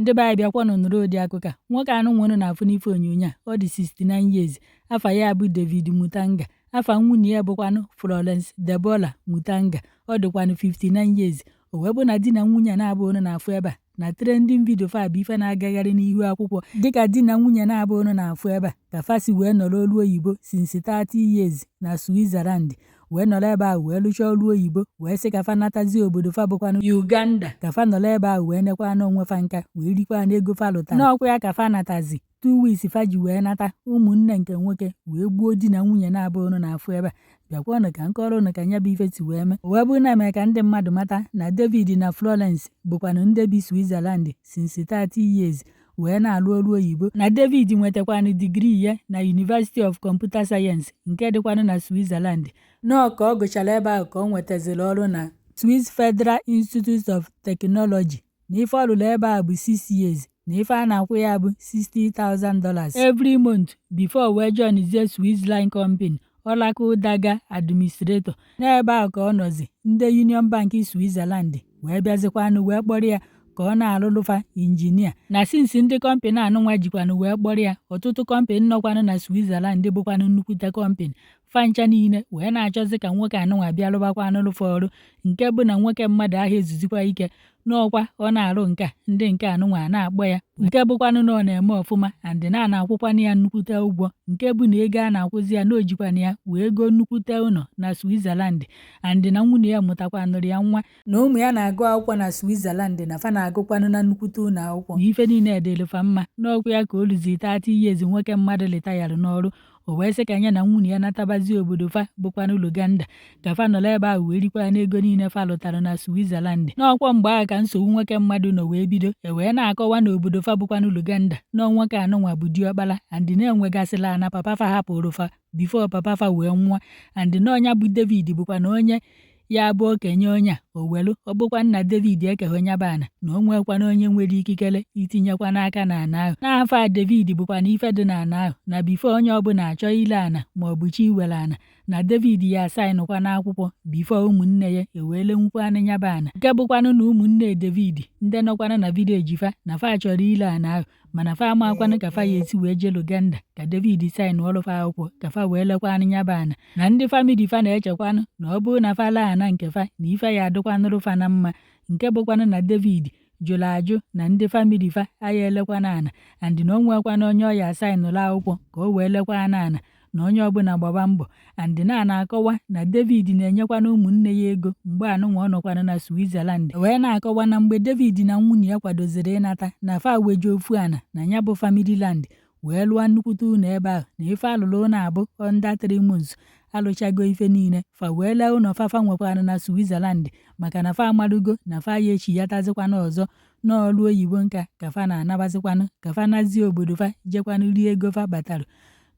Ndị be anyị, bịakwanụ nụrụ ụdị akụkọ a. Nwoke anụ nwere na-afụ n'ife onyonyo a, ọ dị 69 years. Afa ya bụ David Mutanga. Afa nwunye ya bụkwanụ Florence Deborah Mutanga, ọ dịkwanụ 59 years. O wee bụ na di na nwunye na-abụ unu na-afụ ebe a na trending video fa bụ ife na-agagharị n'ihu akwụkwọ, dịka di na nwunye na-abụ unu na-afụ ebe a ka fa si wee nọrọ ọrụ oyibo since 30 years na Switzerland, wee nọrọ ebe ahụ wee lụchaa ọrụ oyibo, wee sị ka fa natazie obodo fa bụkwanụ Uganda, ka fa nọrọ ebe ahụ wee nekwa onwe fa nka, wee rikwa n'ego fa lụtara. N'ọkwa ya ka fa natazi, 2 weeks fa ji wee nata, ụmụnne nke nwoke wee gbuo di na nwunye na-abụ unu na-afụ ebe a. Bịakwanụ ka nkọrọ unu ka nya bụ ife si wee mee. O wee bụrụ na mee ka ndị mmadụ mata na David na Florence bụkwanụ ndị bi Switzerland since 30 years wee na-alụ ọrụ oyibo, na David nwetakwanụ degree ya na University of Computer Science nke dịkwanụ na Switzerland. Nọọ ka ọ gụchara ebe ahụ ka ọ nwetaziri ọrụ na Swiss Federal Institute of Technology, na ife ọ lụrụ ebe a bụ 6 years, na ife a na-akwụ ya bụ $60,000 every month before wee joinzie Swiss Line Company, Oracle Data Administrator. N'ebe ahụ ka ọ nọzi, ndị Union Bank Switzerland wee bịazikwanụ wee kpọrọ ya ka ọ na-alụlụfa injinia. Na since ndị company anụnwa jikwanụ wee kpọrọ ya, ọtụtụ company nọkwanụ na Switzerland bụkwanụ nnukwute company fancha niile wee na-achọzi ka nwoke anụnwa bịa lụbakwanụ lụfa ọrụ, nke bụ na nwoke mmadụ ahụ ezuzikwa ike n'ọkwa ọ na-arụ nke a, ndị nke anụnwa na-akpọ ya, nke bụkwanụ na ọ na-eme ọfụma and na na-akwụkwanụ ya nnukwute ụgwọ, nke bụ na ego a na-akwụzi ya na o jikwana ya wee goo nnukwute ụlọ na Switzerland, and na nwunye ya mụtakwanụrụ ya nwa, na ụmụ ya na-agụ akwụkwọ na Switzerland, na fa na-agụkwanụ na nnukwute ụlọ akwụkwọ, na ife niile dịrị mma. N'ọkwa ya ka o luzi 30 years nwoke mmadụ retire n'ọrụ, o wee sị ka ya na nwunye ya natabazie obodo fa bụkwanụ Uganda, ka fa nọrọ ebe ahụ wee rikwa n'ego niile fa lụtara na Switzerland. N'ọkwa mgbe ahụ ka nsogbu nwoke mmadụ nọ wee bido. E wee na-akọwa na obodo fa bụkwanụ Uganda, na nwoke anụnwa bụ diọkpara, and na-enwegasịla ana papa fa hapụrụ fa before papa fa wee nwụọ, and na ọnya bụ David bụkwa na onye ya bụ okenye onye a o welu. Ọ bụkwa nna David ekeghị onye bụ ana, na o nwekwana onye nwere ikikere itinyekwa n'aka n'ana ahụ. N'afọ a David bụkwa na ife dị n'ana ahụ, na before onye ọbụla achọ ile ana maọbụ chi iwere ana, na David ya asignụkwa n'akwụkwọ before ụmụnne ya ewee lenwukwanụ ya bụ ana, nke bụkwanụ na ụmụnne David ndị nọkwanụ na village fa na fa chọrọ ile ana ahụ, mana fa amakwanụ ka fa ya esi wee jee Uganda ka David sign ọrụ fa akwụkwọ ka fa wee lekwanụ ya bụ ana. Na ndị family fa na-echekwanụ na ọ bụrụ na fa laa ana nke fa, na ife ya adịkwanụrụ fa na mma, nke bụkwanụ na David jụrụ ajụ na ndị family fa aya elekwana ana, and na o nwekwana onye ọ ya asignụrụ akwụkwọ ka o wee lekwana ana, na onye ọbụla gbaba mbọ. And na na-akọwa na David na-enyekwana ụmụnne ya ego mgbe anụnwa ọ nọkwana na Switzerland. Wee na-akọwa na mgbe David na nwunye ya kwadoziri ịnata, na fa weje ofu ana na ya bụ family land wee lụọ nnukwute ụlọ ebe ahụ, na ife alụrụ ụlọ abụ under 3 months alụchago ife niile. Fa wee lee ụlọ fafa nwekwana na Switzerland, maka na fa amalugo na fa ya echiyatazikwana ọzọ n'ọrụ oyibo nka, ka fa na-anabazikwanụ ka fa nazie obodo fa jekwanụ rie ego fa batara.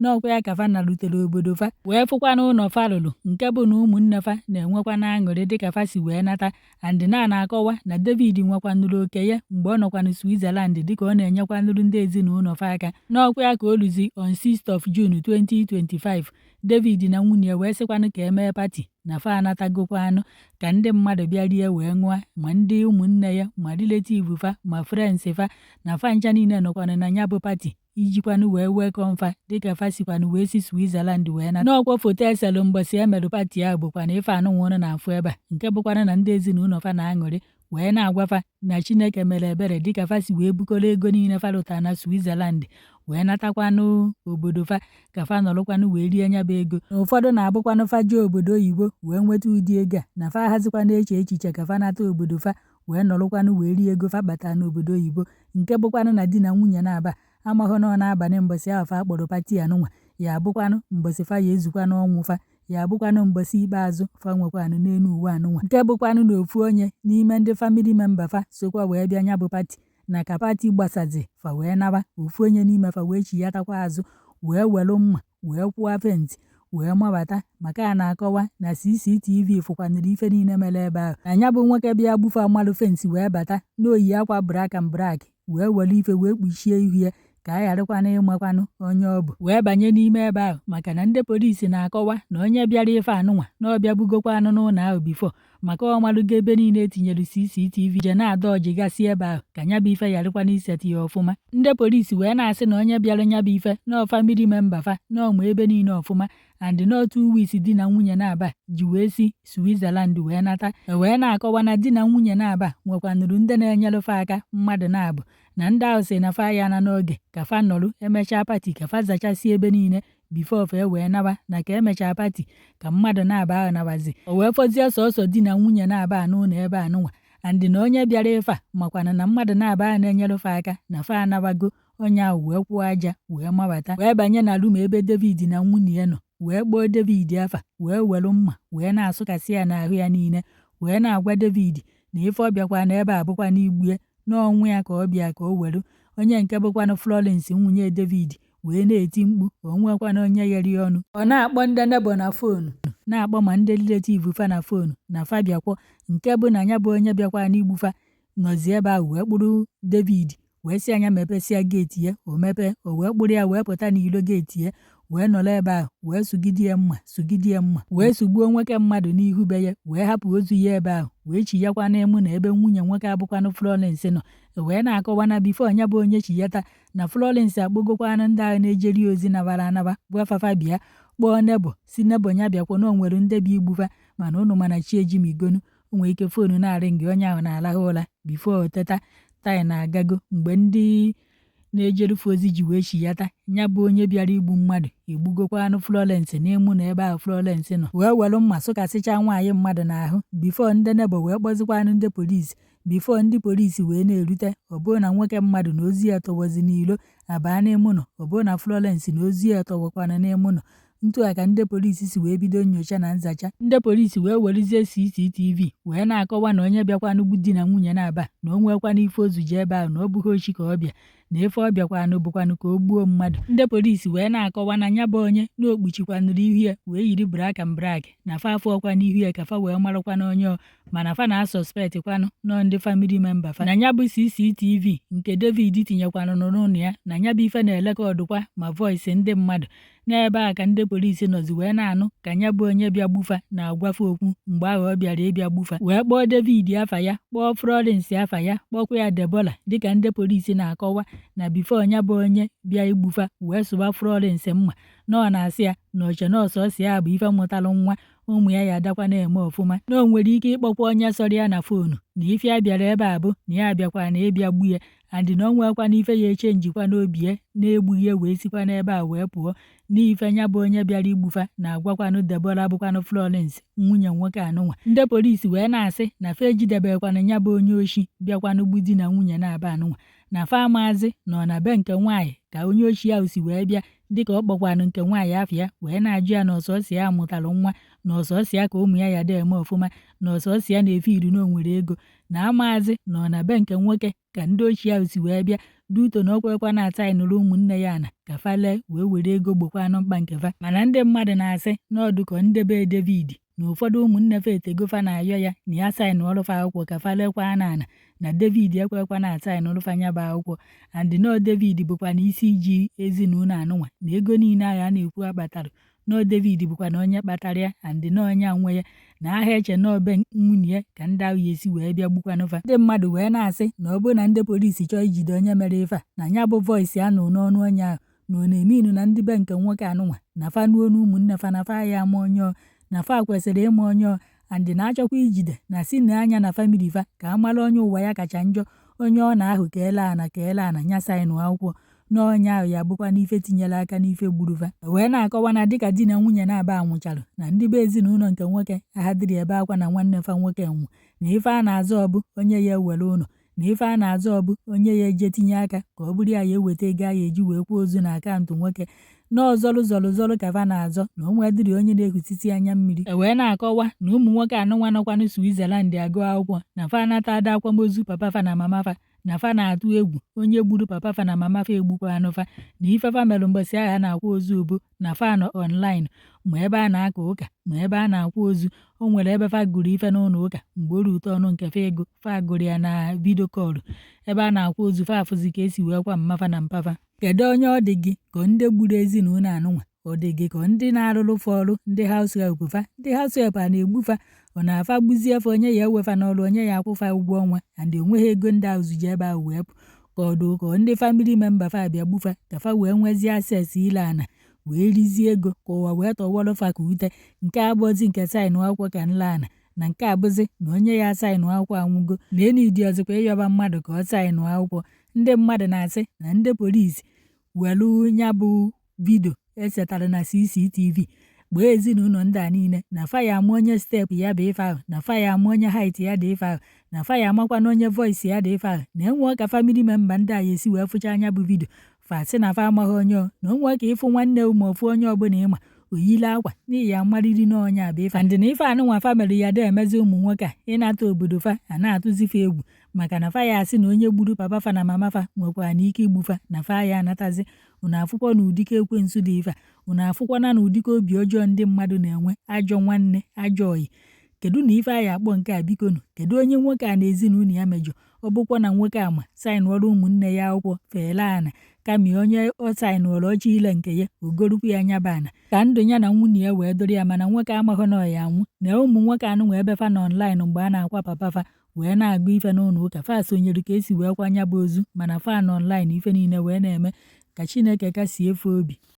N'ọkwa ya ka fa narutere obodo fa wee fụkwanụ ụlọ fa lụrụ, nke bụ na ụmụnne fa na-enwekwana aṅụrị dịka fa si wee nata. And na na-akọwa na David nwekwanụrụ oke ya mgbe ọ nọkwanụ Switzerland, dịka ọ na-enyekwanụrụ ndị ezinụlọ fa aka. N'ọkwa ya ka o luzi on 6th of June 2025, David na nwunye ya wee sịkwanụ ka emee party na fa anatagokwanụ, ka ndị mmadụ bịa rie wee ṅụọ, ma ndị ụmụnne ya, ma relative fa, ma friends fa, na fa ncha niile nọkwanụ na ya bụ party ijikwanụ wee welcome fa dịka fa sikwanụ wee si Switzerland wee nata. N'ọkwa foto eselụ mbọsị emerụ party ahụ bụkwana ife anụnwa ụnụ na-afụ ebe a, nke bụkwana na ndị ezinụlọ fa na-aṅụrị wee na-agwa fa na Chineke mere ebere dịka fa si wee bukọrọ ego niile fa lụtara na Switzerland wee natakwanụ obodo fa, ka fa nọrọkwanụ wee rie nya bụ ego. Na ụfọdụ na-abụkwanụ fa jee obodo oyibo wee nweta ụdị ego a, na fa ahazikwana eche echiche ka fa nata obodo fa wee nọrọkwanụ wee rie ego fa kpatara n'obodo oyibo, nke bụkwanụ na di na nwunye na-aba amahụ na ọ na-abalị mbọsị ahụ fa kpọrọ party anụnwa ya abụkwanụ mbọsị fa ya ezukwanụ ọnwụ fa, ya abụkwanụ mbọsị ikpeazụ fa nwekwanụ n'elu ụwa anụnwa, nke bụkwanụ na ofu onye n'ime ndị family member fa sokwa wee bịa nya bụ party, na ka party gbasazi fa wee naba, ofu onye n'ime fa wee chiyatakwa azụ wee welu mma wee kwụọ fence wee mabata, maka a na-akọwa na CCTV fụkwanụrụ ife niile mere ebe ahụ, na ya bụ nwoke bịa gbufe amalụ fence wee bata n'oyi akwa black and black, wee were ife wee kpuchie ihu ya ka a gharakwanụ ịmakwanụ onye ọ bụ wee banye n'ime ebe ahụ, maka na ndị polisi na-akọwa na onye bịara ife anụnwa na ọ bịa bugokwanụ n'ụlọ ahụ before. Maka ọ malụgo ebe niile etinyere CCTV je na-ada ọjịgasị ebe ahụ ka nya bụ ife yarịkwana isetị ya ọfụma. Ndị polisi wee na-asị na onye bịara nya bụ ife nọọ family member fa, nọọ ma ebe niile ọfụma, and nọọ 2 weeks di na nwunye na-aba ji wee si Switzerland wee nata. E wee na-akọwa na di na nwunye na-aba nwekwanụrụ ndị na-enyere fa aka, mmadụ na-abụ, na ndị ahụ si na fa ya na n'oge ka fa nọrụ emechaa party, ka fa zachasị ebe niile before fa wee naba, na ka emechaa party ka mmadụ na-aba ahụ nabazi, o wee fọzie sọsọ di na nwunye na-aba n'ụlọ ebe anụnwa. And na onye bịara ife a makwana na mmadụ na-aba ahụ na-enyere fa aka na fa anabago. Onye ahụ wee kwụọ aja wee mabata, wee banye na room ebe David na nwunye ya nọ, wee kpọọ David afa, wee were mma wee na-asụkasị ya n'ahụ ya niile, wee na-agwa David na ife ọ bịakwa na ebe a bụkwa n'igbue n'ọnwụ ya, ka ọ bịa ka o were onye nke bụkwanụ Florence, nwunye David, wee na-eti mkpu ka o nwekwana onye ghere ya ọnụ. Ọ na-akpọ ndị neighbour na phone, na-akpọ ma ndị relative fa na phone na fa bịakwọ, nke bụ na ya bụ onye bịakwa n'igbu fa nọzi ebe ahụ, wee kpụrụ David wee sị anya mepesịa gate ya. O mepee, o wee kpụrụ ya wee pụta n'ilo gate ya, wee nọrọ ebe ahụ wee sụgide ya mma, sụgide ya mma, wee sụgbuo nwoke mmadụ n'ihu be ya, wee hapụ ozu ya ebe ahụ, wee chiyakwa n'ịmụ na ebe nwunye nwoke abụkwanụ Florence nọ. Wee na-akọwa na before ya bụ onye chiyata, na Florence akpọgokwanụ ndị ahụ na-ejeri ozi nabara anaba, gwa fafa bịa, kpọọ neighbour, si neighbour ya bịakwa na o nwere ndị bụ igbufa. Mana ụnụ mana chi ejimigonu, o nwere ike phone na-arị ngị, onye ahụ na-alahụ ụra. Before o teta, time na-agago. Mgbe ndị na-ejerufe ozi ji wee chiyata, ya bụ onye bịara igbu mmadụ egbugokwanụ Florence n'ịmụ na ebe ahụ Florence nọ, wee were mma sụkasịcha nwaanyị mmadụ n'ahụ, before ndị neighbour wee kpọzikwanụ ndị polisi. Before ndị polisi wee na-erute, ọ bụrụ na nwoke mmadụ na ozu ya tọwọzi n'ilo abaa n'ime ụlọ, ọ bụrụ na Florence na ozu ya tọwọkwanụ n'ime ụlọ. Ntu a ka ndị polisi si wee bido nyocha na nzacha. Ndị polisi wee werezie CCTV wee na-akọwa na onye bịakwanụ gbu di na nwunye na-aba, na o nwekwana ife ozu ji ebe ahụ, na ọ bụghị ochi ka ọ bịa, na ife ọ bịakwanụ bụkwanụ ka o gbuo mmadụ. Ndị polisi wee na-akọwa na ya bụ onye na okpuchikwanụrụ ihu ya wee yiri black and black, na fa afọkwa n'ihu ya ka fa wee marakwana onye ọ, mana fa na-asuspect kwanụ nọ ndị family member fa. Na ya bụ CCTV nke David tinyekwanụ n'ụlọ ya, na ya bụ ife na-erecordkwa ma voice ndị mmadụ. N'ebe a ka ndị polisi nọzi wee na-anụ ka ya bụ onye bịa gbufa na-agwafe okwu mgbe ahụ ọ bịara ịbịa gbufa, wee kpọọ David afa ya, kpọọ Florence afa ya, kpọkwa ya Deborah. Dịka ndị polisi na-akọwa na before ya bụ onye bịa igbufa wee sụba Florence mma, na ọ na-asị ya na oche na ọsọsọ ya bụ ife mụtalụ nwa, ụmụ ya ya adakwa na-eme ọfụma, na o nwere ike ịkpọkwa onye sọrọ ya na phone, na ife ya bịara ebe a bụ na ya bịakwa na ịbịa gbu ya, and na o nwekwana ife ya eche njikwa n'obi ya na-egbughị ya wee sikwa n'ebe a wee pụọ. N'ife ya bụ onye bịara igbufa na-agwakwanụ Deborah, bụkwanụ Florence, nwunye nwoke anụnwa. Ndị polisi wee na-asị na fa ejidebekwanụ ya bụ onye oshi bịakwanụ gbu di na nwunye na-aba anụnwa, na fa amaazị na ọ na be nke nwaanyị ka onye oshi ahụ si wee bịa, dịka ọ kpọkwanụ nke nwaanyị afịa wee na-ajụ ya na ọsọsọ ya mụtalụ nwa, na ọsọsọ ya ka ụmụ ya ya da eme ọfụma, na ọsọsọ ya na-efe iri na o nwere ego, na amaazị na ọ na be nke nwoke ka ndị ochie ahụ si wee bịa duto, na ọ kwekwa na-ata nụrụ ụmụnne ya na ka fa lee wee were ego gbokwanụ mkpa nke fa. Mana ndị mmadụ na-asị na ọdụkọ ndebe David na ụfọdụ ụmụnne fa etegofa na-ayọ ya na ya sign ọrụfa akwụkwọ ka fa lekwa na ana, na David ekwekwa na asign ọrụfa ya bụ akwụkwọ. And nọọ David bụkwa na isi ji ezinụlọ anụnwa, na ego niile ahụ a na-ekwu akpatara, nọọ David bụkwa na onye kpatara ya, and nọọ onye nwe ya, na aha eche nọọ be nwunye ya ka ndị ahụ ya esi wee bịa gbukwanụfa. Ndị mmadụ wee na-asị na ọ bụrụ na ndị polisi chọọ ijide onye mere ife a, na ya bụ voice anụ n'ọnụ onye ahụ, na ọ na-eme inu na ndị be nke nwoke anụnwa na fa nuo n'ụmụnne fa, na fa ya ama onye ọ, na fa kwesịrị ịma onye ọ, and na-achọkwa ijide na si na anya na family fa ka a mara onye ụwa ya kacha njọ, onye ọ na-ahụ ka ele ana ka ele ana nya sign akwụkwọ n'ọnya ahụ ya bụkwa n'ife tinyere aka n'ife gburu fa. Wee na-akọwa na dịka di na nwunye na-aba anwụchalụ, na ndị be ezinụlọ nke nwoke ahadịrị ebe akwa na nwanne fa nwoke nwụ, na ife a na-azọ ọbụ onye ya ewere ụlọ, na ife a na-azọ ọbụ onye ya eje tinye aka ka ọ bụrụ ya ya eweta ego a ya eji wee kwụọ ozu na account nwoke, na ọzọlụ zọlụ zọlụ ka fa na-azọ, na onwe dịrị onye na-ehusisi anya mmiri. E wee na-akọwa na ụmụ nwoke anụnwa nọkwanụ Switzerland agụ akwụkwọ, na fa anata ada akwamozu papa fa na mama fa, na fa na-atụ egwu onye gburu papa fa na mama fa egbukwa anụ fa, na ife fa melụ mbọsị ahụ a na-akwa ozu bụ na fa nọ online, ma ebe a na-aka ụka ma ebe a na-akwa ozu. O nwere ebe fa gụrụ ife n'ụlọ ụka mgbe o rute ọnụ nke fa ego fa gụrụ ya na video call ebe a na-akwa ozu, fa afụzi ka esi wee kwa mmafa na mpafa. Kedu onye ọ dị gị ka ndị gburu ezinụlọ anụnwa? Ọ dị gị ka ndị na-arụrụ fa ọrụ, ndị house help fa, ndị house help a na-egbu fa? Ọ na-afa gbuzie fa, onye ya ewe fa n'ọrụ, onye ya akwụ fa ụgwọ ọnwa? And onweghị ego ndị ahụ ji ebe ahụ wee pụ. Ka ọ dị ka ndị family member fa bịa gbufa ka fa wee nwezie access ile ana wee rizie ego, ka ụwa wee tọwọrọ fa ka ute. Nke a abụọzi nke sign akwụkwọ ka nla ana na nke abụzi na onye ya sign akwụkwọ anwụgo na enidi ọzọkwa ịyọba mmadụ ka ọ sign akwụkwọ. Ndị mmadụ na-asị na ndị polisi welu nya bụ video esetara na CCTV gbaa ezinụlọ ndị a niile na fa ya ama onye step ya bụ ife ahụ, na fa ya ama onye height ya dị ife ahụ, na fa ya amakwa na onye voice ya dị ife ahụ, na enwe ka family member ndị a ya esi wee fụcha anya bụ video, fa sị na fa amaghị onye ọ na onwe ka ịfụ nwanne ma ofu onye ọbụla ịma oyile akwa n'ihi ya mmarịrị na onye a bụ ife. And na ife anụnwa fa mere ya da emezi ụmụ nwoke a ịnata obodo fa a na-atụzi fa egwu, maka na fa ya asị na onye gburu papa fa na mama fa nwekwara na ike igbu fa, na fa ya anatazi. Unu afụkwa na ụdịka ekwensu dị ife a? Unu afụkwana na ụdịka obi ọjọọ ndị mmadụ na-enwe, ajọ nwanne, ajọ ọyị? Kedu na ife a ya akpọ nke a, bikonu? Kedu onye nwoke a na ezinụlọ ya mejọ? Ọ bụkwa na nwoke a ma signụọrọ ụmụnne ya akwụkwọ fele ana, kama onye ọ signụọrọ ọchị ile nke ya ogorukwu ya nyaba ana ka ndụ ya na nwunye ya wee dụrụ ya. Mana nwoke amaghị na ọ ya anwụ na ụmụ nwoke anụnwa ebe fa nọ online mgbe a na-akwa papa fa wee na-agụ ife n'ụlọ ụka, fa sonyere ka esi wee kwa nya bụ ozu, mana fa nọ online ife niile wee na-eme. Ka Chineke kasie efe obi.